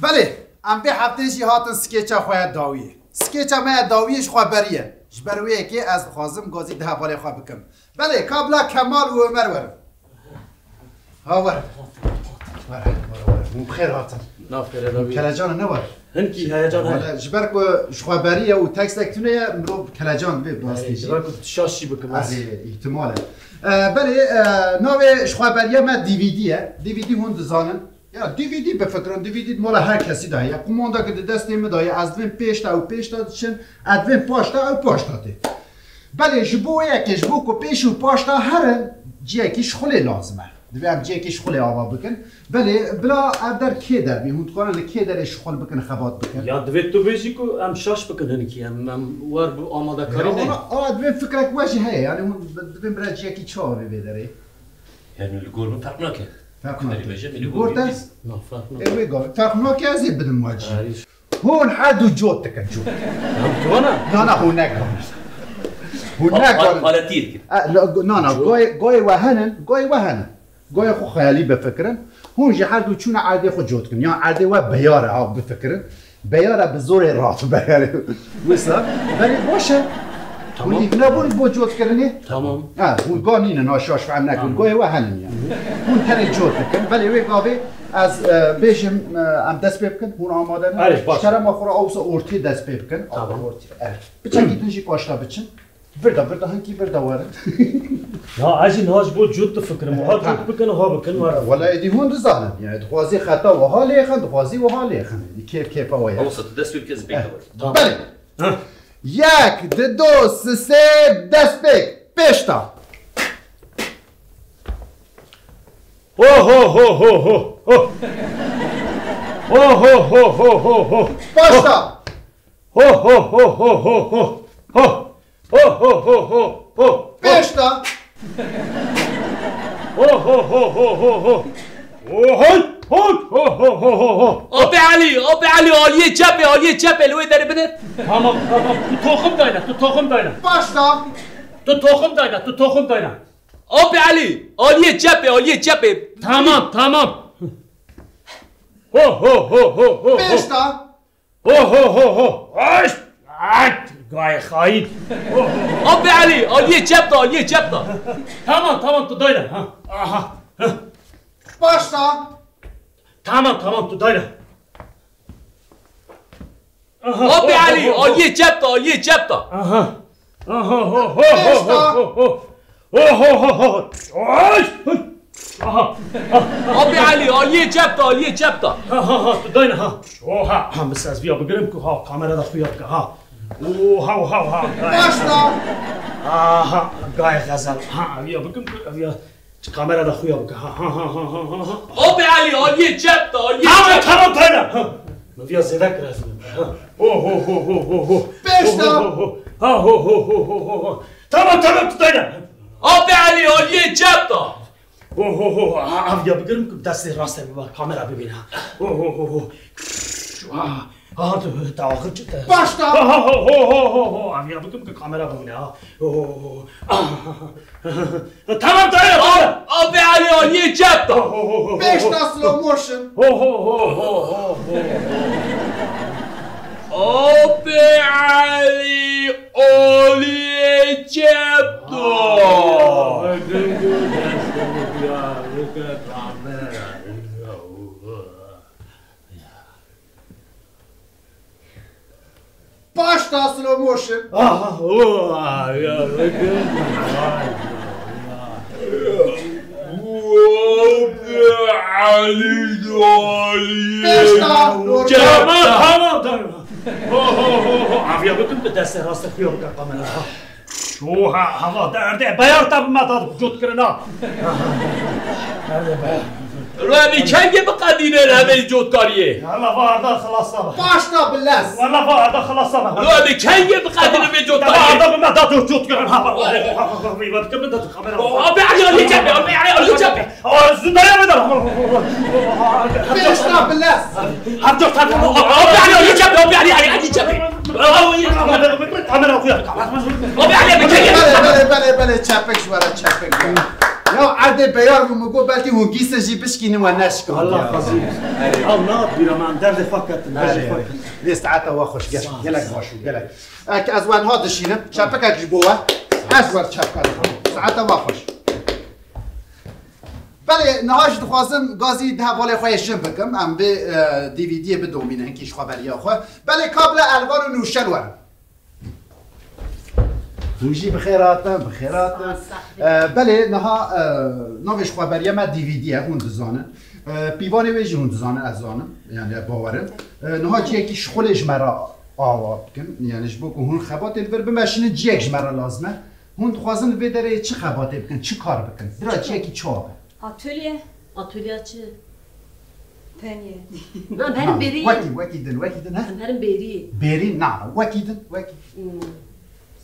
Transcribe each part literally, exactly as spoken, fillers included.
Belê, em vê heftê jî hatin skêça xwe ya dawiyê. Skêça me ya dawiyê ji xwe beriye. Ji ber wê yekê ez dixwazim gazî di hevalê xwe bikim. Belê, kabla Kemal û Ömer werin. Ha, werin. Werin, werin, werin. Hûn bi xêr hatin. Nav xêre dawiyê. Kelecan ne wer. Hinkî heyecan heye. Wele, ji ber ku ji xwe beriye û tekstek tune ye, mirov kelecan dibe bi rastî Erê, jî. Ji ber ku şaş jî bikim ez. Erê, îhtimal e. E, belê, e, navê ji xwe beriye me D V D ye. D V D hûn dizanin. Ya, D V D bifikirin, D V D di mala her kesî de heye. Qumandeke di destê min de ye, ez divêm pêşta û pêşta diçin, ez divêm paşta ew paşta tê. Belê ji bo yekê, ji bo ku pêş û paşta herin, ciyekî şixulê lazim e. Divê em ciyekî şixulê ava bikin. Belê bila ev der kê der bî? Hûn dikarin li kê derê şixul bikin, xebat bikin? Ya divê tu bêjî ku em şaş bikin hinekî, em, em wer bi Ya amadekarî ne. Ona, a, divê fikrek we jî heye. Yani hûn divê bira ciyekî çawa bê vê derê? Yani li gor min ferq nake. Ferq nake. Li gor te? Na, ferq nake. Ê, wê gavê. Ferq nake ez ê bidim we cî. Erê. Hûn her du cot dikin cot. Ya, tu vana? Na, na, hûn nekan. Hûn Pa-, nekan. pa-, paletî dikin. E, la, na, na, goyê, goyê we henin, goyê we henin. Goyê xwe xeyalî bifikirin. Hûn jî her du çûne erdê xwe cot dikin. Ya erdê we beyar e, ha, bifikirin. Beyara bi zorê radibe yani. Wisa, belê baş e. Tamam. Hûn îkna bûn bo cotkirinê? Tamam. Ha, hûn ga nînin, ha, şaş fehm nekin. Tamam. Goyê we henin yani. Hûn tenê cot dikin. Belê wê gavê ez, e, bêjim, e, em dest pê bikin. Hûn amade ne? Erê, baş. Ji kerema xwe re awsa ortê dest pê bikin. Tamam. Ortê. Evet. Biçekî din jî paşta biçin. Virda, virda, hinkî virda werin. Ya, ez jî niha ji bo cot difikirim. Wiha Ha. cot bikin, wiha bikin, werin. Wela êdî hûn dizanin. Yani, dixwazî xeta wiha lêxin, dixwazî wiha lêxin. Êdî kêf kêfa we ye. Awsa tu dest pê bike, ez pê Eh, bike. Tamam. Belê. Ha. Yek, dido, sisê, dest pê. Pêşta. Ho, ho, ho, ho, ho, ho. Ho, ho, ho, ho, ho, ho. Başla. Ho, ho, ho, ho, ho, ho. Ho. Ho, ho, ho, ho, ho, ho. Pêşta. Ho, ho, ho, ho, ho, ho. Ho, ho, ho, ho, ho, ho, ho. Apê Elî, Apê Elî, aliyê çepê, aliyê çepê, li wê derê binêr. Tamam, tamam. Tu toxim dayne, tu toxim dayne. Başla. Tu toxim dayne, tu toxim dayne. Apê Elî, aliyê çepê, aliyê çepê. Tamam, tamam. Ho, ho, ho, ho, ho, ho. Pêşta. Ho, ho, ho, ho. Aşt! Aşt! Gayê xayîn. Ho, ho, ho. Apê Elî, aliyê çep de, aliyê çep de. Tamam, tamam, tu dayne, ha. Aha. Heh. Başla. Tamam, tamam, tu dayne. Aha, Apê ho, ho, Elî, ho, ho. aliyê çep de, aliyê çep de. Aha. Aha, ho, ho, ho, Pêşta. ho, ho, ho. Ho, ho, ho, ho. Ay! Aha. Apê Elî, aliyê çep de, aliyê çep de. Ha, ha, ha, tu dayne, ha. Oha, ha, min ez viya bigirim ku, ha, kamera da xuya bike, ha. Oha, oha, oha. Başla. Aha, gayê xezel. Ha, viya bikim ku, viya kamera da xuya bike, ha, ha, ha. Apê Elî, aliyê çep de, aliyê Tamam, çep de. tamam, dayne. Ha. Min viya zêde kir ez. Ha. Ho, ho, ho, ho, ho, ho. Pêşta. Ho, ho, ho, ho. Ha, ho, ho, ho, ho, ho, ho. Tamam, tamam, tu dayne. Apê Elî, aliyê çep de. Ho, ho, ho, ho. Ha, ev ya bigirim ku destê rastê bibe, kamera bibîne. Ho, ho, ho, ho. Ha, ha, tu, tu axir çi te? Başla. Ha, ha, ho, ho, ho, ho, ho. Ev ya bigirim ku kamera bibîne, ha. Ho, ho, ho, ho. Ah, ha, ha, ha. Tamam, dayne, dayne. Apê Elî, aliyê çep de. Ho, ho, ho, ho, ho, ho. Pêşta slow motion. Ho, ho, ho, ho, ho, ho. Apê Elî, aliyê çep de. Aa, bakın bu ders ya, bakın kamera. Başla slow motion. Aha, o, ya, bakın. Vay, ya, ya. Apê Elî, aliyê çep de. Tamam, tamam, tamam. Ho, ho, ho, ho. Aviya bikim tu destê rastê xuya bike kamera. Oha, hava derdê, beyar te bi me da cot kirina. Derdê beyar. Ro em ê kengê biqedînin hevê cotkariyê? Wala va arda xilasa be. Paşta bi lez. Wala va arda xilasa be. Ro em ê kengê biqedînin vê cotkariyê? Arda bi me da cot, cot kirin ha. Apê Elî, aliyê çepê, Apê Elî, aliyê çepê. Aa, zindaya me da. Pêşta bi lez. Hevdû tane. Apê Elî, aliyê çepê, Apê Elî, aliyê çepê. Kamera xuya. Apê Elî, bi kengê. Belê, belê, belê, belê, çepek ji were, çepek ji were. Ya Erdê beyar bû, min got belkî hûn gîsin jî bişkînin we neşkand. Allah xwezî. Ew nehat bîra me, em derdê xwe ketin, derdê xwe ketin. Lê saeta we xweş, gelek, gelek baş bû, gelek. Ek ez we niha dişînim, çepikek ji bo we. Ez we çepika dixwim. Saeta we xweş. Belê, niha jî dixwazim gazî di hevalê xwe yê jin bikim. Em vê, e, D V D'yê bidomînin hinkî ji xweberiya xwe. Belê, ka bila Elvan û Nûşen werin. Hûn jî bi xêr hatin, bi xêr hatin. Sağ ol, sağ ol. E, belê, niha, e, navê ji xweberiya me D V D ye, hûn dizanin. E, pîvanê wê jî hûn dizanin, ez zanim. Yani, bawerim. E, niha cihekî şixulê ji me re ava bikin. Yani, ji bo ku hûn xebatê li vir bimeşînin, cihek ji me re lazim e. Hûn dixwazin li vê derê çi xebatê bikin, çi kar bikin? Bira cihekî çawa be? Atölye. Atölye çi? Penye. Na, benim Ha, beri. Wekî, wekî din, wekî din, he? Benim beri. Beri, na, wekî din, wekî. Hmm.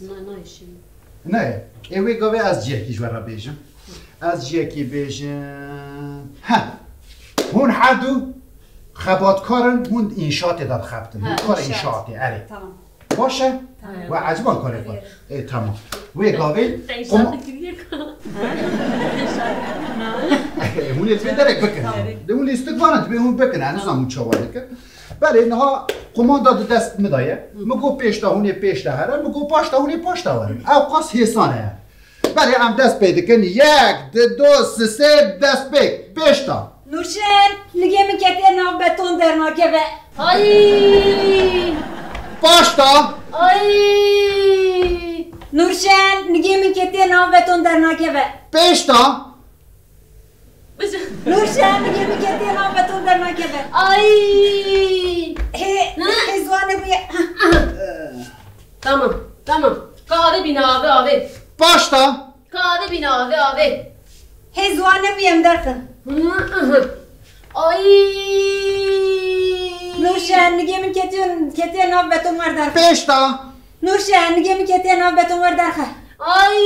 Na, na işim. Ne, ê wê gavê ez cihekî ji we re bêjim. Ez cihekî bêjim. He. Hûn her du xebatkar in, hûn înşaatê de dixebitin. Hûn Ha, kar înşaat. Înşaatê, erê. Tamam. Baş e? Tamam. We eciban karê xwe. Ê, tamam. Wê gavê Te qum- înşaatê kiriye ka. Hûn ê divê derek bikin. Tamam. De hûn lîstik vana dibê hûn bikin. Ez nizam hûn çawa dikin. Belê niha qumanda di dest min de ye. Min got pêş de hûn ê pêş de here. Min got paş de hûn ê paş de werin. Ew qas hêsan e. Belê em dest pê dikin. Yek, di, du, si, sê, dest pê. Pêş de. Nûrşen, nigê min ketiye nav beton dernakeve. Ay! Paşta. Ay! Nûrşen, nigê min ketiye nav beton dernakeve. Pêşta. Nûrşen, nigê min ketiye nav beton dernakeve. Ay! Hê, Hı? Hê ziwane bûye. Tamam, tamam. Ka avê bîne, avê, avê. Paşta. Ka avê bîne, avê, avê. Hê ziwane bûye em derxin. Ay! Nûrşen, nigê min ketiye, ketiye nav beton wer derxin. Pêşta. Nûrşen, nigê min ketiye nav beton wer derxe. Ay!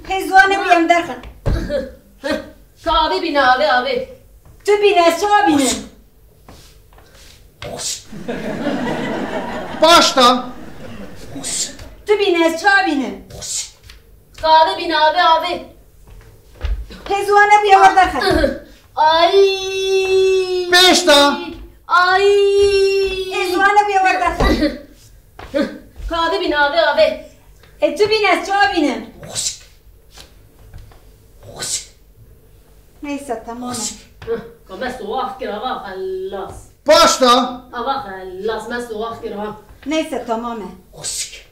Hê ziwane bûye em derxin. Ka avê bîne, avê, avê. Tu bîne, ez çawa bînim? Paşta. Tu bîne, ez çawa bînim? Ka avê bîne, avê, avê. Hê ziwane bûye wer derxe. Ay! Pêşta. Ay! Hê ziwane bûye wer derxe. Ka avê bîne, avê, avê. E tu bîne, ez çawa bînim? Neyse, tamam e. Ka me sowax kir, ava xelas. Paşta. Ava xelas, me sowax kir, ha. Neyse, tamam e. Xwişk.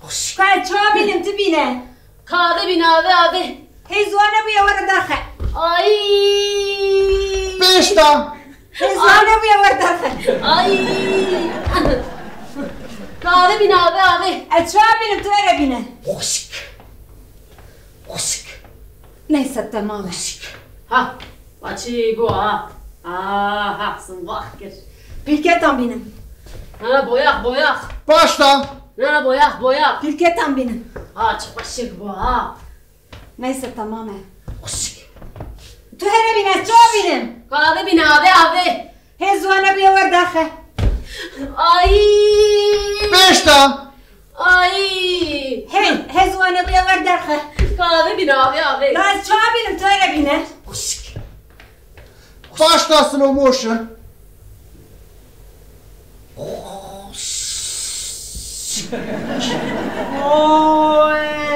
Xwişk. Ka ez çawa bînim, tu bîne. Ka avê bîne, avê, avê. Hê ziwane bûye were derxe. Ay. Pêşta. Hê ziwane bûye were derxe. Ay. Ka avê bîne, avê, avê. Ez çawa bînim, tu were bîne. Xwişk. Xwişk. Neyse, tamam e. Xwişk. Ha, va çi bû ha? Aha, sivax kir. Pîlketan bînim. Ha, boyax, boyax. Paşta. Na, boyax, boyax. Pîlketan bînim. Ha, çi xweşik bû ha. Neyse, tamam e. Xwişik. Tu here bîne, ez çawa bînim? Ka avê bîne, avê, avê. Hê ziwane bûye wer derxe. Ay! Pêşta! Ay! Hê, hê ziwane bûye wer derxe. Ka avê bîne, avê, avê. La ez çawa bînim, tu here bîne. Xwişk. Paşta slow motion. Xwişk. O,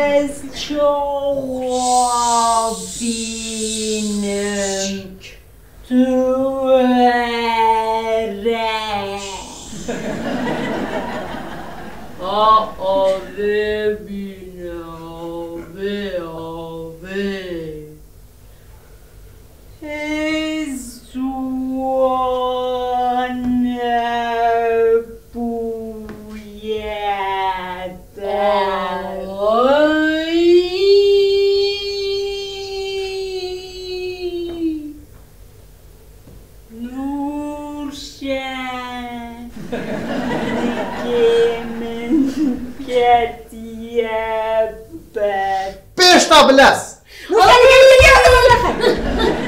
ez çawa bînim. Tu were. A, avê bîne, avê, avê. Hê ziwane bûye. Ay. Nûrşen, nigê min ketiye ber. Pêşta bilez. Nûrşen, nigê min ketiye ber.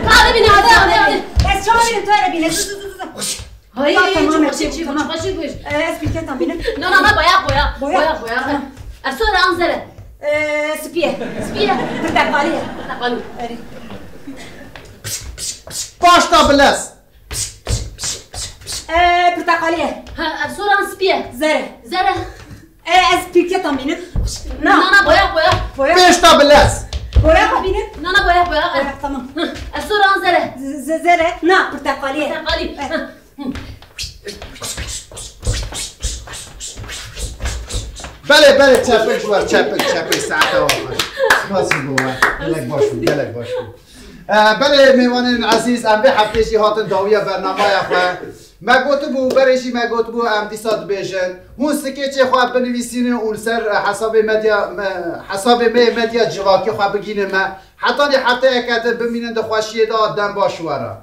Ka avê bîne, avê, avê, avê. Ez çawa bînim, tu here bîne. Dur, dur, dur, dur. Hay, tamam, çok şey, çok tamam. Çok şey bu iş. Ee, ez pîlketan bînim. No, no, no, boyax, boyax. Boyax. Boyax, boyax. Tamam. Ev sor an zere. Ee, spî ye. Spî ye. Pirteqalî ye. Pirteqalî. Erê. Paşta bilez. Ee, pirteqalî ye. Ha, ev soran spî ye. Zer e. Zer e. Ee, ez pîrketa bînim. Na. Nana boya boya. Boya. Pêşta bilez. Boya xwe bînim. Nana boya boya. Boya, tamam. Ev soran zer e. Z- z- Zer e. Na, pirteqalî ye. Pirteqalî. Eh. Ha. Belê belê çepik ji we çepik çepik saete we xweş. Spas ji bo we. Gelek baş bû, gelek baş bû. Ee, belê mêvanên ezîz, em vê heftê jî hatin dawiya bernamaya xwe. Me gotibû, berê jî me gotibû, em dîsa dibêjin. Hûn skêçê xwe binivîsînin û li ser, e, hesabê medya, me, hesabê me yê medya civakî xwe bigînin me. Hetanî hefteyeke din bimînin di xweşiyê de, dem baş we re.